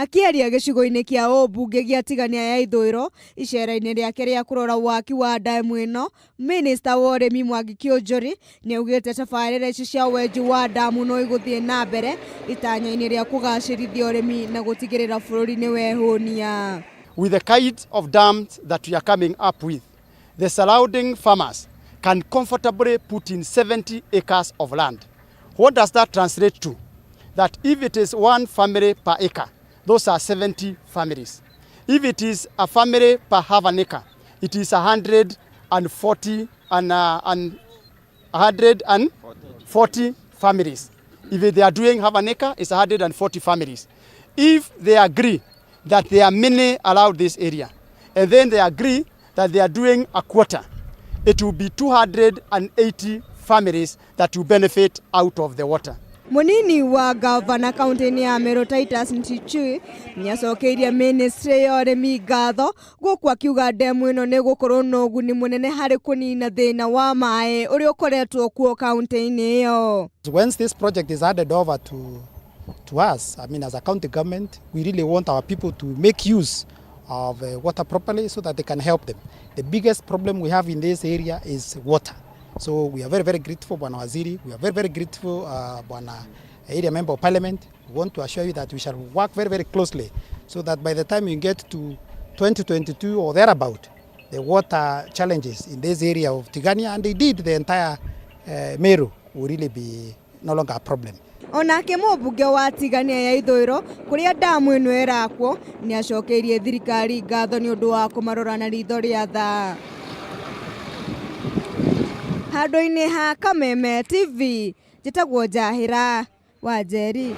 Akĩaria gĩcigo-inĩ kĩa ũmbunge gĩa Tigania ya Ithũĩro icera-inĩ rĩake rĩa kũrora waki wa ndemu ĩno, Minista wa ũrĩmi Mwangi Kĩũnjũri nĩaugĩte tabarĩra ici cia wenji wa ndamu no igũthiĩ na mbere itanya-inĩ rĩa kũgacĩrithia ũrĩmi na gũtigĩrĩra bũrũri nĩwehũnia. With the kind of dams that we are coming up with, the surrounding farmers can comfortably put in 70 acres of land. What does that translate to? That if it is one family per acre, those are 70 families. If it is a family per half an acre, it is 140 and 140 families. If they are doing half an acre, it's 140 families. If they agree that there are many around this area, and then they agree that they are doing a quarter, it will be 280 families that will benefit out of the water. Munini wa gavana kaunti-inĩ ya Meru Titus Ntichui nĩacokeirie ministry ya ũrĩmi ngatho gũkũ akiuga ndemu ĩno nĩ gũkorwo na ũguni mũnene harĩ kũnina thĩna wa maĩ ũrĩa ũkoretwo kuo kaunti-inĩ ĩyo. Once this project is handed over to us, I mean, as a county government, we really want our people to make use of water properly so that they can help them. The biggest problem we have in this area is water. So we are very, very grateful, Bwana Waziri. We are very, very grateful, Bwana Area Member of Parliament. We want to assure you that we shall work very, very closely so that by the time we get to 2022 or thereabout, the water challenges in this area of Tigania and indeed the entire Meru will really be no longer a problem. Onake mũmbunge wa Tigania ya Ithũĩro kũrĩa ndamu ĩno ĩrakwo nĩacokeirie thirikari ngatho nĩ ũndũ wa kũmarora na ritho rĩa tha. Handũ-inĩ ha Kameme TV, njĩtagwo Njahĩra wa Njeri.